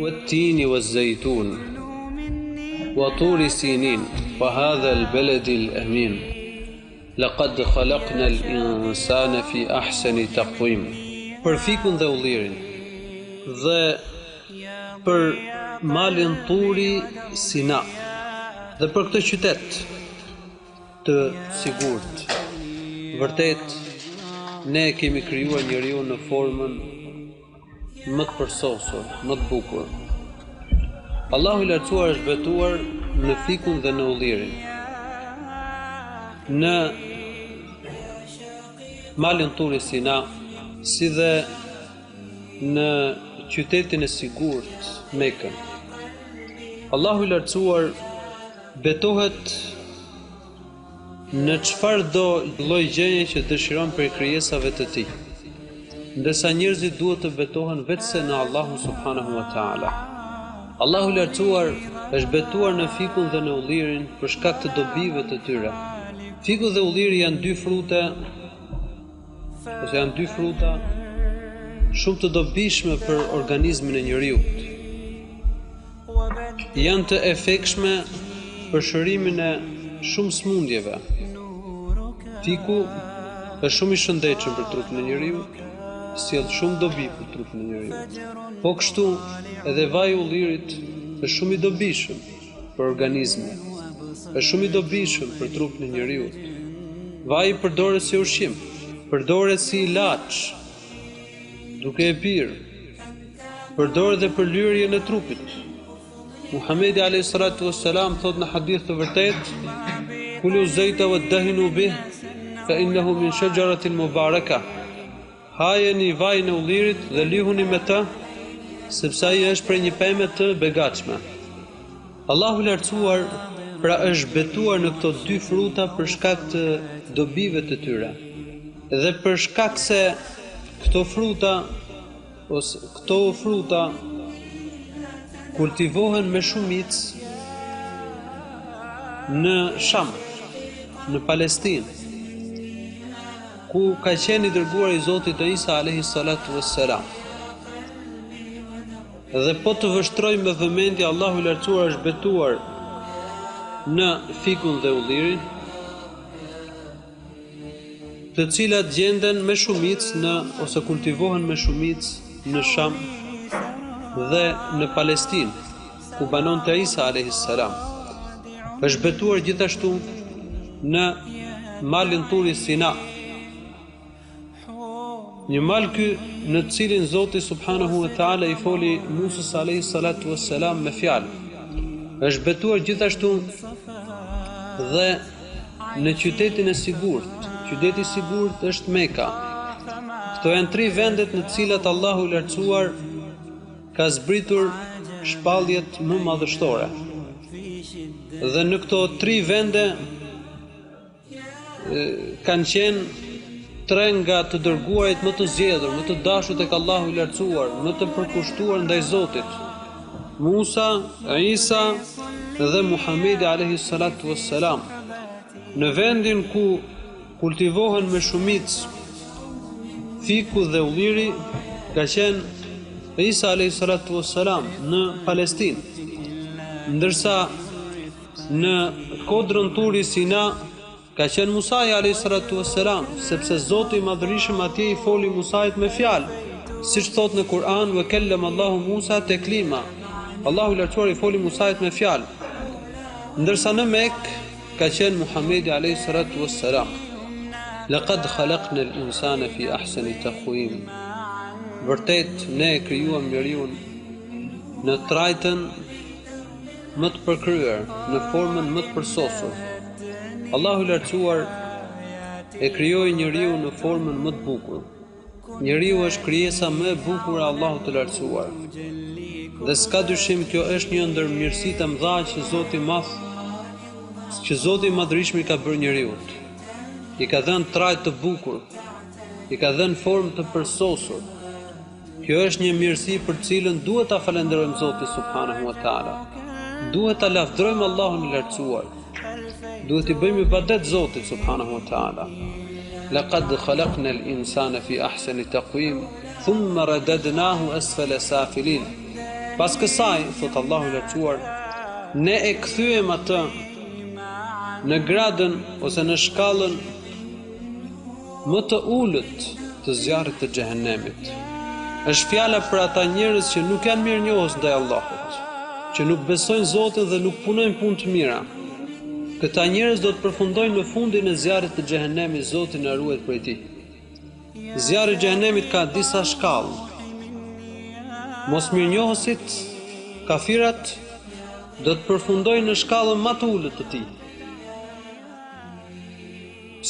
Wat-tini waz-zaytun wa turi sinin wa hadha al-baladi al-amin. Laqad khalaqna al-insana fi ahsani taqwim. Për fikun dhe ullirin dhe për malin Turi Sina dhe për këtë qytet të sigurt. Vërtet ne e kemi krijuar njeriun në formën më të përsosur, më të bukur. Allahu i Lartësuar është betuar në fikun dhe në ullirin. Në malin Turi Sina, si dhe në qytetin e sigurt Mekën. Allahu i Lartësuar betohet në çfarëdo lloj gjëje që dëshiron prej krijesave të tij. Ndërsa njerëzit duhet të betohen veçse në Allahun subhanahu wa taala. Allahu i Lartësuar është betuar në fikun dhe në ullirin për shkak të dobive të tyre. Fiku dhe ulliri janë dy frute ose janë dy fruta shumë të dobishme për organizmin e njeriut. Janë të efektshme për shërimin e shumë sëmundjeve. Fiku është shumë i shëndetshëm për trupin e njeriut, sjell shumë dobi për trupin e njeriut. Po kështu, edhe vaji i ullirit është shumë i dobishëm për organizmin. Është shumë i dobishëm për trupin e njeriut. Vaji përdoret si ushqim, përdoret si ilaç, duke e pirë, përdoret dhe për lyerjen e trupit. Muhamedi alayhi salatu wassalam thotë në hadith të vërtetë, Kulu zejta wa dahinu bih, fa innahu min shajaratin mubaraka. Hajeni vajin e ullirit dhe lyhuni me të, sepse ai është prej një peme të begatshme. Allahu i Lartësuar pra është betuar në këto dy fruta për shkak të dobive të tyre dhe për shkak se këto fruta ose këto fruta kultivohen me shumicë në Sham, në Palestinë. Ku ka qenë i dërguari i Zotit Isa alayhi salatu wassalam. Dhe po të vështrojmë me vëmendje Allahu i Lartësuar është betuar në fikun dhe ullirin, të cilat gjenden me shumicë në ose kultivohen me shumicë në Sham dhe në Palestinë, ku banonte Isa alayhi salam. Është betuar gjithashtu në malin Turi Sina. Një mal ky në të cilin Zoti subhanahu wa taala i foli Musës alayhi salatu wassalam me fjalë. Është betuar gjithashtu dhe në qytetin e sigurt. Qyteti i sigurt është Meka. Këto janë tri vendet në të cilat Allahu i lartësuar ka zbritur shpalljet më madhështore. Dhe në këto tri vende kanë qenë tre nga të dërguarit më të zgjedhur, më të dashur tek Allahu i lartësuar, më të përkushtuar ndaj Zotit. Musa, Isa dhe Muhamedi alayhi salatu wassalam. Në vendin ku kultivohen me shumicë fiku dhe ulliri, ka qenë Isa alayhi salatu wassalam në Palestinë. Ndërsa në kodrën Turi Sina ka qenë Musai alayhi salatu wassalam, sepse Zoti i Madhërishëm atje i foli Musait me fjalë, siç thotë në Kur'an wa kellama Allahu Musa teklima. Allahu i lartësuar i foli Musait me fjalë. Ndërsa në Mekë Ka qenë Muhamedi alejhi salatu was salam. Laqad khalaqna al-insana fi ahsani taqwim. Vërtet ne e krijuam njeriun në trajtën më të përkryer, në formën më të përsosur. Allahu i lartësuar e krijoi njeriun në formën më të bukur. Njeriu është krijesa më e bukur e Allahut të Lartësuar. Dhe s'ka dyshim kjo është një ndër mirësitë e mëdha që Zoti i Madh, që Zoti i Madhërishëm i ka bërë njeriut. I ka dhënë trajtë të bukur, i ka dhënë formë të përsosur. Kjo është një mirësi për të cilën duhet ta falënderojmë Zotin subhanahu wa taala. Duhet ta lavdërojmë Allahun e Lartësuar. Duhet t'i bëjmë ibadet Zotit subhanahu wa taala. Laqad khalaqna al-insana fi ahsani taqwim, thumma radadnahu asfala safilin. Pas kësaj, thotë Allahu i Lartësuar, ne e kthyem atë në gradën ose në shkallën më të ulët të zjarrit të xhehenemit. Është fjala për ata njerëz që nuk janë mirënjohës ndaj Allahut, që nuk besojnë Zotin dhe nuk punojnë punë të mira. Këta njerëz do të përfundojnë në fundin e zjarrit të xhehenemit, Zoti na ruajt prej tij. Zjarri i xhehenemit ka disa shkallë. Mosmirënjohësit, kafirat do të përfundojnë në shkallën më të ulët të tij.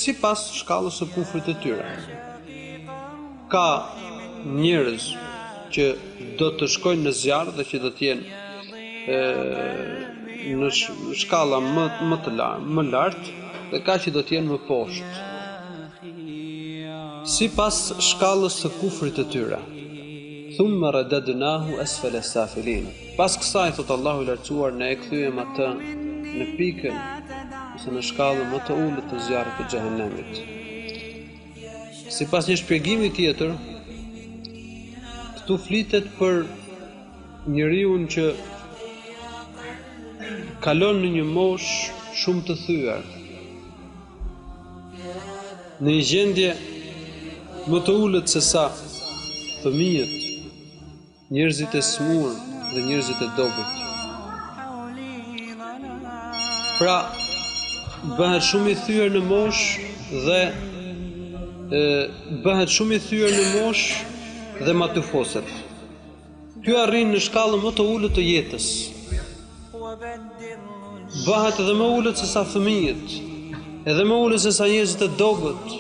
Sipas shkallës së kufrit të tyre. Ka njerëz që do të shkojnë në zjarr dhe që do të jenë e, në shkalla më më të lartë, më lart dhe ka që do të jenë më poshtë. Sipas shkallës së kufrit të tyre. Thumma radadnahu asfala safilin. Pas kësaj thotë Allahu i lartësuar ne e kthyem atë në pikën ose në shkallën më të ulët të zjarrit të xhehenemit. Sipas një shpjegimi tjetër, këtu flitet për njeriun që kalon në një moshë shumë të thyer. Në një gjendje më të ulët se sa fëmijët Njerëzit e sëmurë dhe njerëzit e dobët. Pra, bëhet shumë i thyer në moshë dhe e, bëhet shumë i thyer në moshë dhe matufoset. Ky arrin në shkallën më të ulët të jetës. Bëhet edhe më ulët se sa fëmijët, edhe më ulët se sa njerëzit e dobët,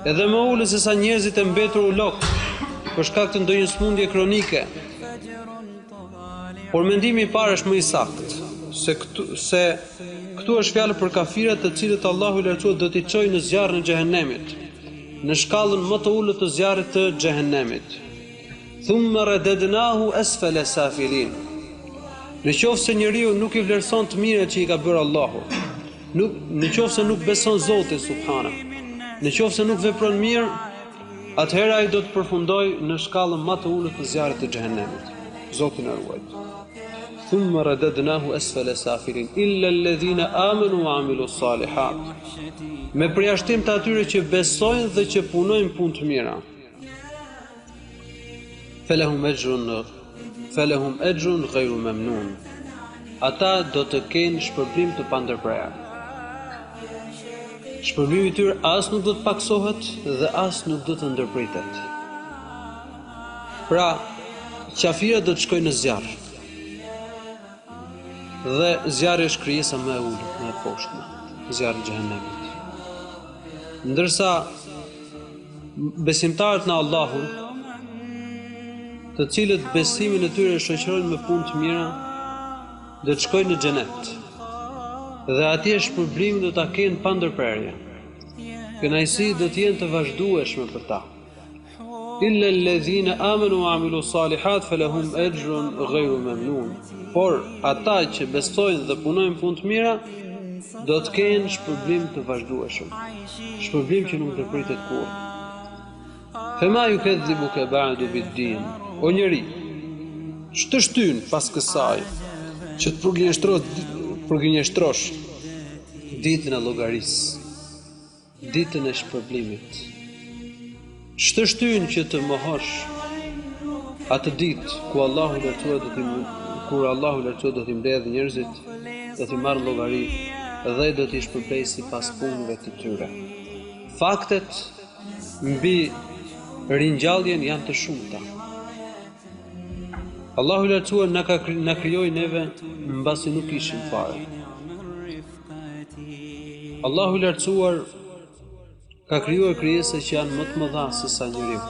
edhe më ulët se sa njerëzit e mbetur ulok, për shkak të ndonjë sëmundje kronike. Por mendimi i parë është më i saktë, se këtu se këtu është fjala për kafirat të cilët Allahu i lartësuar do t'i çojë në zjarrin e xhehenemit, në shkallën më të ulët të zjarrit të xhehenemit. Thumma radadnahu asfala safilin. Në qoftë se njeriu nuk i vlerëson të mirat që i ka bërë Allahu, nuk në qoftë se nuk beson Zotin subhana, në qoftë se nuk vepron mirë, atëherë ai do të përfundojë në shkallën më të ulët të zjarrit të xhehenemit. Zoti na ruajt. Thumma radadnahu asfala safilin illa alladhina amanu wa amilu salihat. Me përjashtim të atyre që besojnë dhe që punojnë punë të mira. Felehum exhrun Felehum exhrun gajru memnun Ata do të kenë shpërblim të pandërprerë. Shpërblimi i tyre as nuk do të pakësohet dhe as nuk do të ndërpritet. Pra, qafirat do të shkojnë në zjarr. Dhe zjarri është krijesa më e ulët, më e poshtme, zjarri i xhehenemit. Ndërsa besimtarët në Allahun, të cilët besimin e tyre e shoqërojnë me punë të mira, do të shkojnë në xhenet. Dhe atje shpërblimin do ta kenë pa ndërprerje. Kënaqësitë do të jenë të vazhdueshme për ta. Illa alladhina amanu wa amilu salihat falahum ajrun ghayru mamnun. Por ata që besojnë dhe punojnë punë të mira do të kenë shpërblim të vazhdueshëm. Shpërblim që nuk ndërpritet kurrë. Fema yukedhibuka ba'du bid-din. O njeri, ç'të shtyn pas kësaj që të përgënjeshtrosh përgënjeshtrosh ditën e llogarisë? Ditën e shpërblimit. Ç'të shtyn që të mohosh atë ditë ku Allahu i lartësuar do t'i kur Allahu i lartësuar do t'i mbledhë njerëzit, do t'i marrë llogari dhe do t'i shpërblejë sipas punëve të tyre. Faktet mbi ringjalljen janë të shumta. Allahu i lartësuar na ka na krijoi neve mbasi nuk ishim fare. Allahu i lartësuar ka krijuar krijesa që janë më të mëdha se sa njeriu.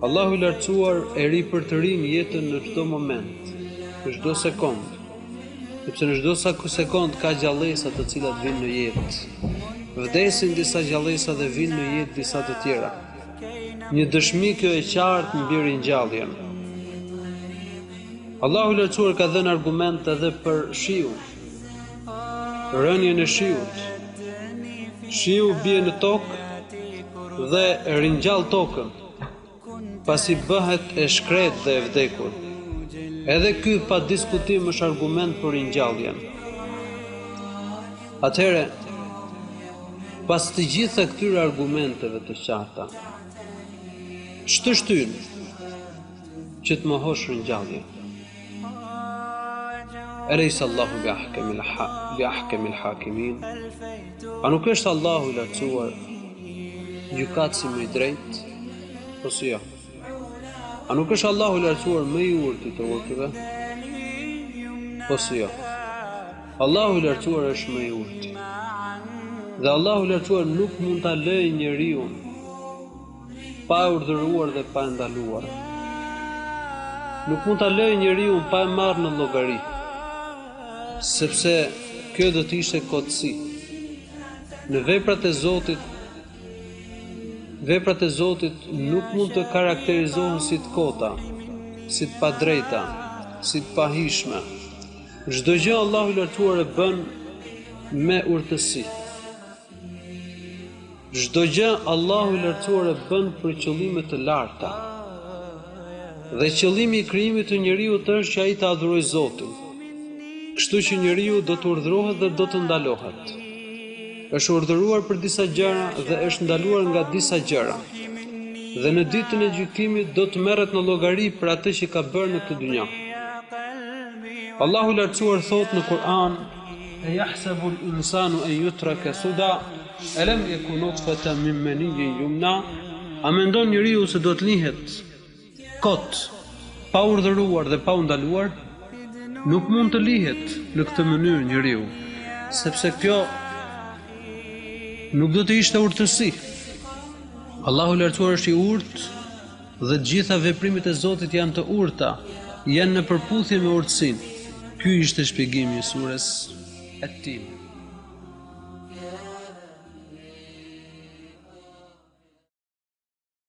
Allahu i lartësuar e ripërtërin jetën në çdo moment, në çdo sekond, sepse në çdo sekond ka gjallesa të cilat vijnë në jetë. Vdesin disa gjallesa dhe vijnë në jetë disa të tjera. Një dëshmi kjo e qartë mbi ringjalljen. Allahu i lartësuar ka dhënë argument edhe për shiun. Rënien e shiut. Shiu bie në tokë dhe ringjall tokën, pasi bëhet e shkretë dhe e vdekur. Edhe ky pa diskutim është argument për ringjalljen. Atëherë, pas të gjitha këtyre argumenteve të qarta, ç'të shtyn që të mohosh ringjalljen? Elejse Allahu bi ahkemil ha, bi ahkemil hakimin. A nuk është Allahu i lartësuar gjykatësi më i drejtë? Ose jo? A nuk është Allahu i lartësuar më i urti i të urtëve? Ose jo? Allahu i lartësuar është më i urti. Dhe Allahu i lartësuar nuk mund ta lërë njeriun pa e urdhëruar dhe pa e ndaluar. Nuk mund ta lërë njeriun pa e marrë në llogari, sepse kjo do të ishte kotësi. Në veprat e Zotit Veprat e Zotit nuk mund të karakterizohen si të kota, si të padrejta, si të pahijshme. Çdo gjë Allahu i Lartësuar e bën me urtësi. Çdo gjë Allahu i Lartësuar e bën për qëllime të larta. Dhe qëllimi i krijimit të njeriut është që ai të adhurojë Zotin. Kështu që njeriu do të urdhërohet dhe do të ndalohet. Është urdhëruar për disa gjëra dhe është ndaluar nga disa gjëra. Dhe në ditën e gjykimit do të merret në llogari për atë që ka bërë në këtë dynja. Allahu i Lartësuar thotë në Kur'an: "E yahsabu al-insanu an yutraka suda, alam yaku nutfatan min maniyyin yumna?" A mendon njeriu se do të lihet Kot, pa urdhëruar dhe pa u ndaluar, nuk mund të lihet në këtë mënyrë njeriu, sepse kjo nuk do të ishte urtësi. Allahu i Lartësuar është i urtë dhe të gjitha veprimet e Zotit janë të urta, janë në përputhje me urtësinë. Ky ishte shpjegimi i sures At-Tin.